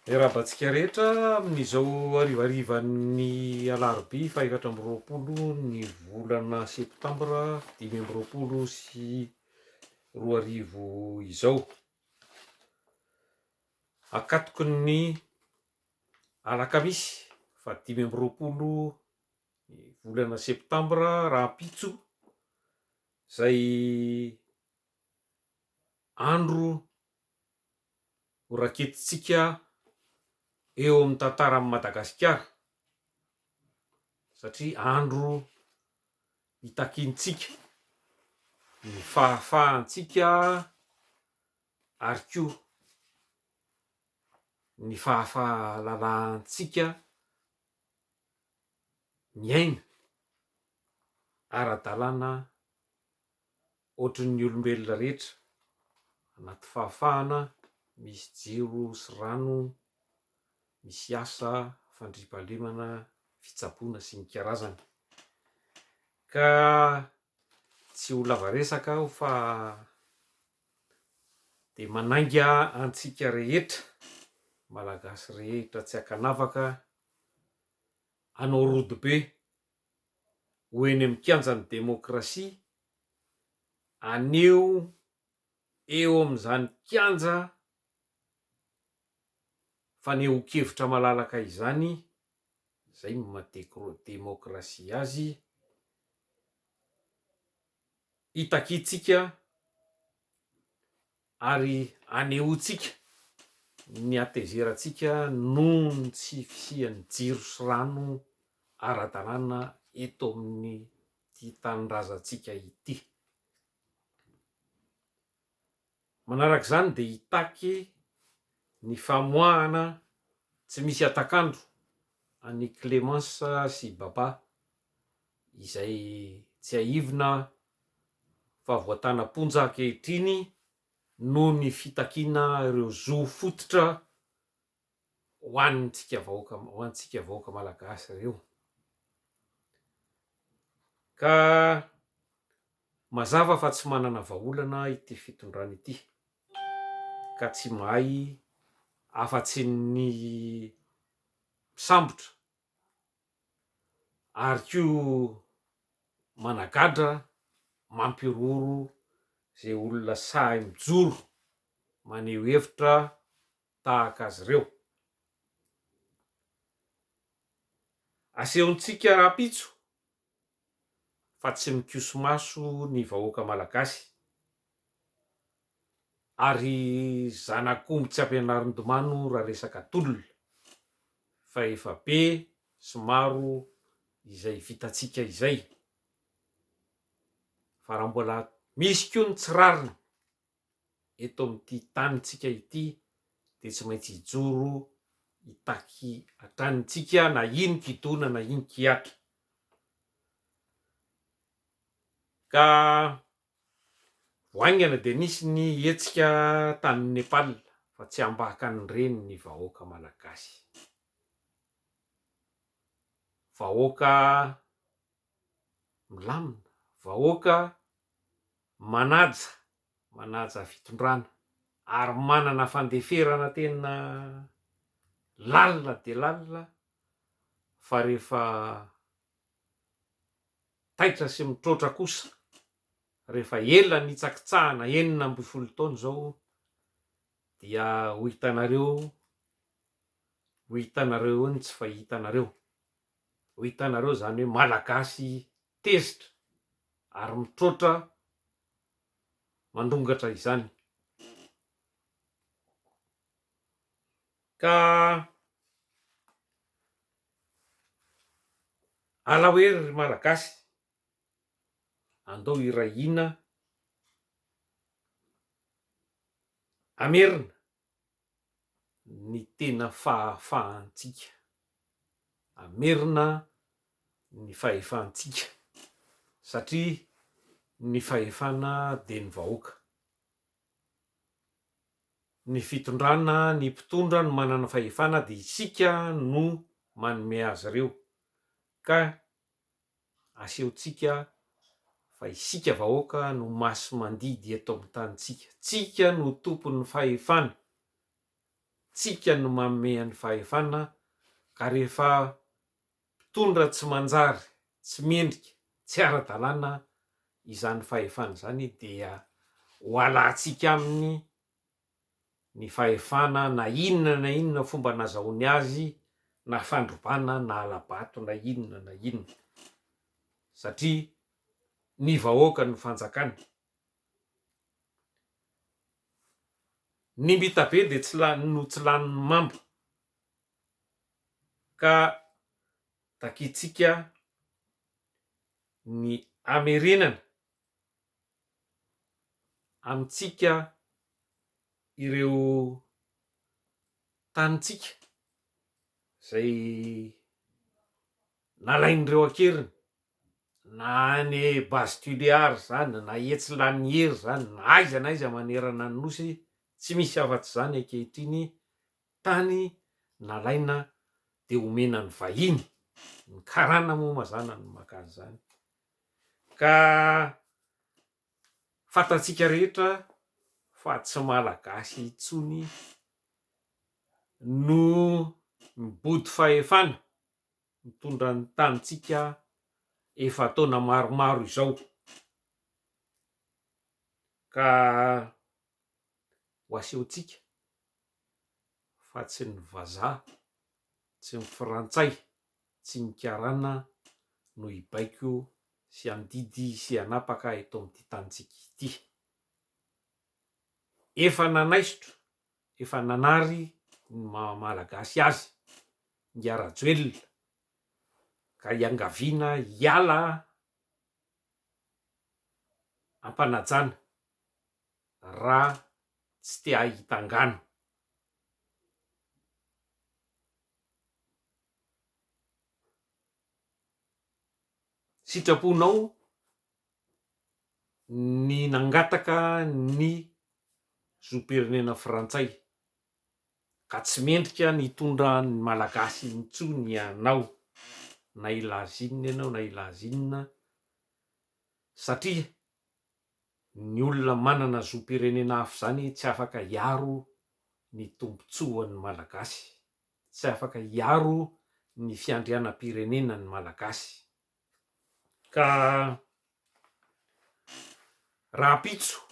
Miarahaba antsika rehetra amin'izao harivarivan'ny alarobia faha 24 ny volana septambra 2025 izao. Akatoky ny alakamisy faha 25 ny volana septambra rahampitso izay andro ho raketintsika eo amin'ny tantaran'i Madagasikara satria andro itakiantsika ny fahafahantsika ary koa ny fahafahalalahantsika miaina ara-dalàna ohatrin'ny olombelona rehetra, anaty fahafahana, misy jiro sy rano, misy asa, fandriampahalemana, fitsaboana sy ny karazany. Ka tsy ho lava resaka aho fa dia manainga antsika rehetra, Malagasy rehetra tsy ankanavaka, hanao rodobe ho eny amin'ny kianjan'ny demokrasia anio eo amin'izany kianja fanehoan-kevitra malalaka izany, izay no maha demokrasia azy, hitakiantsika ary anehoantsika ny hatezerantsika noho ny tsy fisian'ny jiro sy rano ara-dalàna eto amin'ity tanindrazantsika ity. Manaraka izany dia hitaky ny famoahana tsy misy hatak'andro an'i Clémence sy Baba izay tsiahivina fa voatana am-ponja ankehitriny noho ny fitakiana ireo zo fototra ho antsika vahoaka ho antsika vahoaka malagasy ireo. Ka mazava fa tsy manana vahaolana ity fitondrana ity ka tsy mahay afa-tsy ny misambotra ary koa managadra, mampihorohoro izay olona sahy mijoro maneho hevitra tahaka azy ireo. Asehontsika rahampitso fa tsy mikoso-maso ny vahoaka malagasy ary zanak'omby tsy ampianarin-domano raha resaka tolona fa efa be sy maro izay vitantsika izay fa raha mbola misy koa ny tsy rariny eto amin'ity tanintsika ity dia tsy maintsy hijoro hitaky hatrany tsika na inon-kidona na inon-kihatra. Ka vao haingana dia nisy ny hetsika tany Nepal fa tsy ambakan'ireny ny vahoaka malagasy. Vahoaka milamina, vahoaka manaja, manaja fitondrana ary manana fandeferana tena lalina dia lalina fa rehefa taitra sy mitroatra kosa rehefa ela nitsakitsahana 16 taona izao dia ho hitanareo ho hitanareo eo ny tsy fahitanareo. Ho hitanareo izany hoe Malagasy tezitra ary mitroatra mandrongatra izany. Ka alao hery ry Malagasy, andao hiray hina hamerina ny tena fahafahantsika, hamerina ny fahefantsika satria ny fahefana dia ny vahoaka. Ny fitondrana, ny mpitondra no manana fahefana dia isika no manome azy ireo ka asehontsika fa isika vahoaka no masi-mandidy eto amin'ny tanintsika. Tsika no tompon'ny fahefana. Tsika no manome ny fahefana ka rehefa mpitondra tsy manjary, tsy mendrika, tsy ara-dalàna izany fahefana izany dia ho alantsika aminy ny fahefana na inona na inona fomba nazahoany azy na fandrobana na hala-bato na inona na inona satria ny vahoaka no fanjakana. Ny mitabe dia tsy lany no tsy lanin'ny mamba ka takintsika ny hamerenana amintsika ireo tanintsika izay nalain'ireo an-keriny na any Base Tuléar izany na etsy Laniera izany na aiza na aiza manerana ny Nosy, tsy misy afa-tsy izany ankehitriny, tany nalaina dia omena ny vahiny, ny karana moa mazàna no maka an'izany. Ka fantatsika rehetra fa tsy Malagasy intsony no mibodo fahefana mitondra ny tanintsika efa taona maromaro izao ka ho asehontsika fa tsy ny vazaha, tsy ny frantsay, tsy ny karana no hibaiko sy handidy sy hanapaka eto amin'ity tanintsika ity. Efa nanaisotra, efa nanary ny maha malagasy azy Ingahy Rajoelina ka iangaviana hiala am-panajana raha tsy te hahita angano. Sitraponao ny nangataka ny zom-pirenena frantsay. Ka tsy mendrika ny hitondra ny Malagasy intsony ianao na hilaza inona ianao na hilaza inona satria ny olona manana zom-pirenena hafa izany tsy afaka hiaro ny tombotsoan'ny Malagasy, tsy afaka hiaro ny fiandrianam-pirenena ny Malagasy. Ka rahampitso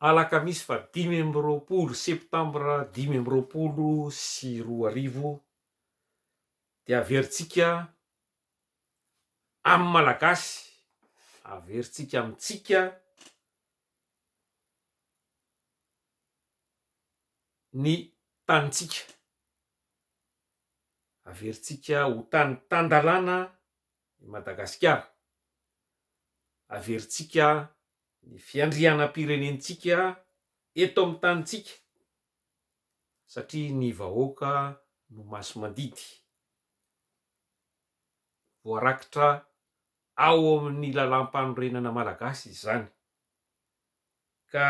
Alakamisy faha 25 septambra 2025 dia averintsika amin'ny Malagasy, averintsika amintsika ny tanintsika, averintsika ho tany tan-dalàna i Madagasikara, averintsika ny fiandrianam-pirenentsika eto amin'ny tanintsika satria ny vahoaka no masi-mandidy. Voarakitra ao amin'ny lalàmpanorenana malagasy izany. Ka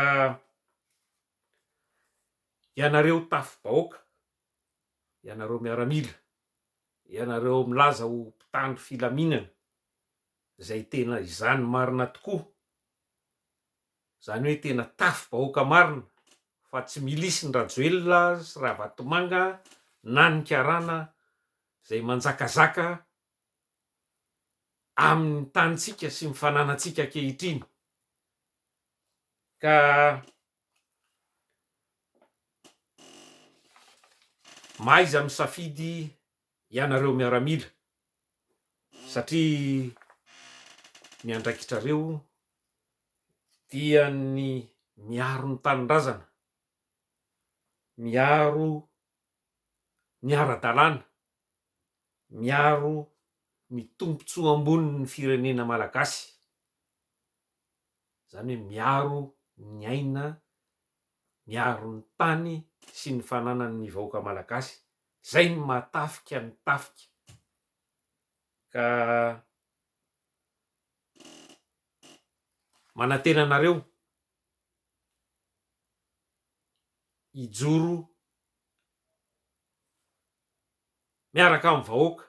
ianareo tafi-bahoaka, ianareo miaramila, ianareo milaza ho mpitandro filaminana, izay tena izany marina tokoa, izany hoe tena tafi-bahoaka marina fa tsy milisy ny Rajoelina sy Ravatomanga na ny karana izay manjakazaka amin'ny tanintsika sy ny fananantsika ankehitriny ka mahaiza misafidy ianareo miaramila satria ny andraikitrareo dia ny miaro ny tanindrazana, miaro ny ara-dalàna, miaro ny tombontsoa ambonin'ny firenena malagasy, izany hoe miaro ny aina, miaro ny tany sy ny fananan'ny vahoaka malagasy, izay no maha tafika ny tafika. Ka manantena anareo hijoro miaraka amin'ny vahoaka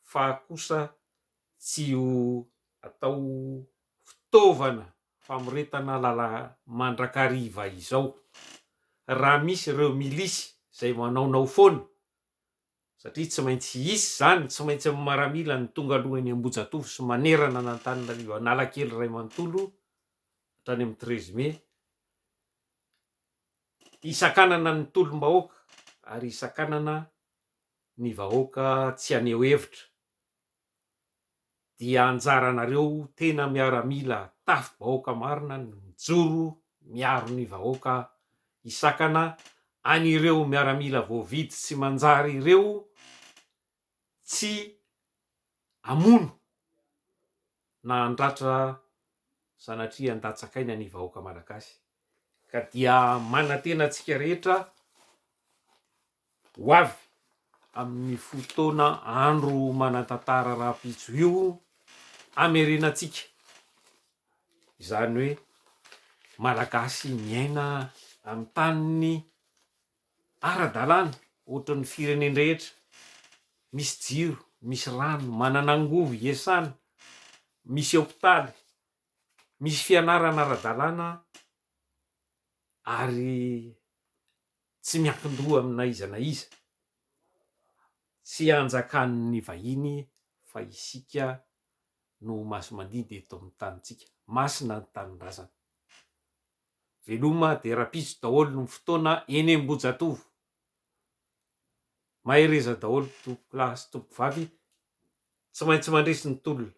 fa kosa tsy ho atao fitaovana famoretana lala mandrakariva izao. raha misy ireo milisy izay manaonao foana, satria tsy maintsy hisy izany, tsy maintsy amin'ny maramila ny tonga aloha eny Ambohijatovo sy manerana an'Antananarivo, Analakely iray manontolo hatrany amin'ny treize mai, hisakanana ny tolom-bahoaka ary hisakanana ny vahoaka tsy haneho hevitra. Dia anjaranareo tena miaramila tafi-bahoaka marina ny mijoro miaro ny vahoaka hisakana an'ireo miaramila voavidy tsy manjary ireo tsy hamono na handratra sanatria handatsaka aina ny vahoaka malagasy ka dia manantena antsika rehetra Ho avy amin'ny fotoana andro manan-tantara rahampitso io hamerenantsika izany hoe Malagasy miaina amin'ny taniny ara-dalàna ohatran'ny firenen-drehetra, misy jiro, misy rano, manana angovo hiasana, misy hopitaly, misy fianarana ara-dalàna ary tsy miankin-doha amina iza na iza, tsy anjakan'ny vahiny fa isika no masi-mandidy eto amin'ny tanintsika, masina ny tanindrazana. Veloma dia rapitso daholo ny fotoana eny Ambohijatovo. Mahereza daholo tompokolahy sy tompokovavy, tsy maintsy mandresy ny tolona.